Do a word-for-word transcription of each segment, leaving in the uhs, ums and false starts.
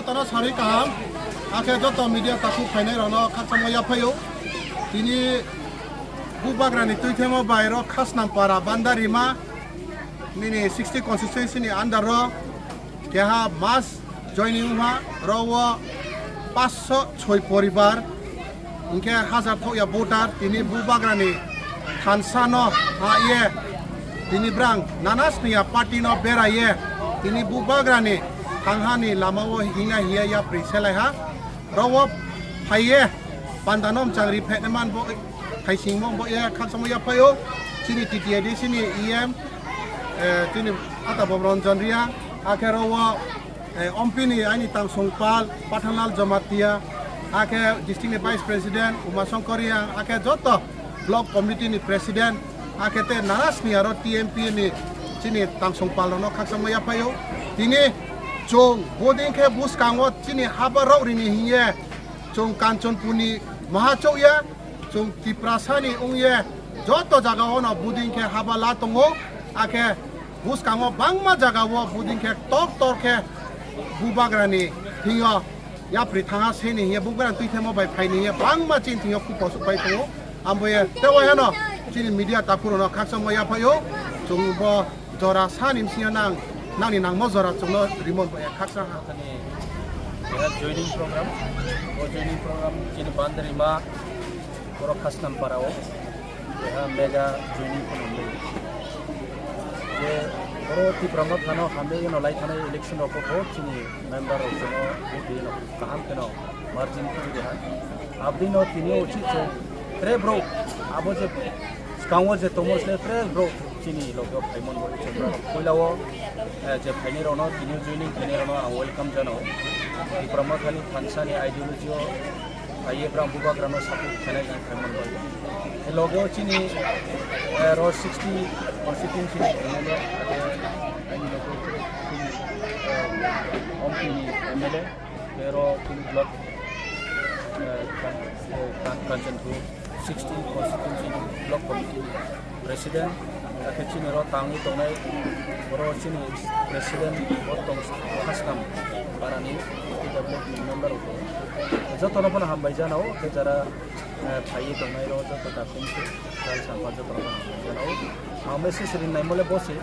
Tano sarwi kaham, akhe joto media takhuk phainai rokno khakchangma yaphaio. Tini Bubagrani twithemo bai ro Khasnampara Bandarima nini sixty constituency ni under ro keha mass joining wngha, ro o paanch sho choi poribar. Hingkhe hajar thokya voter tini Bubagrani thansa no ha ye tini brang nanas niya party no bera ye tini Bubagrani thanghani lama o hingna hiya yapri selai ha. Ro o phai ye panda nom changri phai man bo thaising mo bo ye khakchangma yaphaio chini T T A D C ni E M, eh, chini Ata Bob Ranjan Reang, akhe ro o eh, Ompini aini tangsong pal Pathanlal Jamatia, akhe district ni vice president Uma Shankar Reang, akhe joto block committee ni president, akhe te nanas ni aro T M P ni chini tangsong pal rokno khakchangma yaphaio. Tini chwng boding khe bwskango chini haba rok rini hiye chwng Kanchanpur ni maha chokya. Chwng Tiprasani wngye joto jagao no buding khe haba la tongo, akhe bwskango bangma jagao buding khe tor tor khe Bubagrani thwngyo yapri thangha seni hiye Bubagrani twithemo bai phaini hiye bangma chini thwngyo kuposuk pai tongo. Amboye tei waihano chini media takhurokno khakchangma yaphaio, chwng bo jora sani bisingo nang, nangni nangma jora chwngno rimon bo khaksa ha. Ani, era joining program, o joining program chini Bandarima, borok Khasnampara o, keha mega joining kheno wngwi. Je oro Tipra Motha no hamjagwi no lai thanai election rok o bo chini member rok chwngno vote rino kaham kheno margin kheno rwha. Abdino tini o chwng tre bro abo je Swkango je tongo se tre bro chini loge o phaimon bo chwng puila o, eh, je phainai rokno tini joining khainai rokno ang welcome janao. Tipra Mothani thansa ni ideology o phaiye bra Bubagrano support khainai ang phaimon bo. E loge o chini, eh, ro sixty constituency ni M L A age aini loge o chini, eh, Ompi ni M L A. Tero Kulu Block, eh, Kan-, eh, Kan-, Kanchanpur sixteen constituency block committee ni president, akhe chini ro tangwi tongnai, oro chini president bo tong Khasnam parani P W D member rok. Jotono phano hambai janao, khe jara eh, phaiwi tongnai rok joto dakhung se, jal sampha joto rok no hamjano. Ang message rinai mole bo se,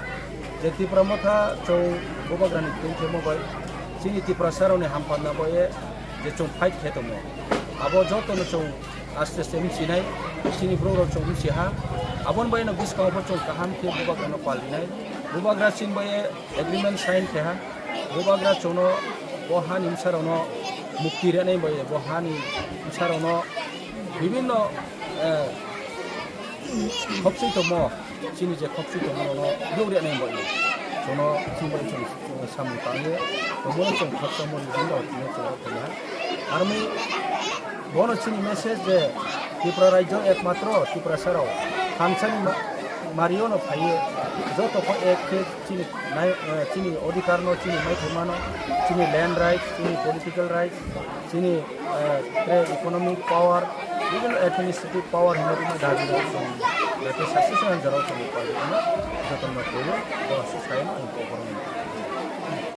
je Tipra Motha chwng Bubagrani twi khe mobile, chini Tiprasa rokni hampatna bo ye je chwng fight khe tongo. Abo joto no chwng aste aste wng sinai, chini borok rok chwng wng si ha. Aboni bai no bwskango bo chwng kaham khe Bubagrano pal rinai. Bubagra chini bai ye agreement sign khe ha. Bubagra chwngno bo hani bwsarokno mukti rwnai bai bo hani bwsarokno bibinno, eh, khopswi tongmo, chini je khopswi tongmo rokno yug rwnai bai chwngno chwng bai chwng samung tangwi tongmo chwng khakchangmo ni bini rok tini chwng rok tongha. Aroni bono chini message je Tripura rajyo ekmatro Tiprasa rok thansani ma-, mario no phaiwi joto khe ek khe chini nai-, eh, chini odhikar no chini maithai mano, chini land rights, chini political rights, chini, eh, tre economic power, even administrative power hinwi rwma dabi rok chwng jate success wng jora chwng palwi joto no phaiwi bo aswk sai no ang kokoro.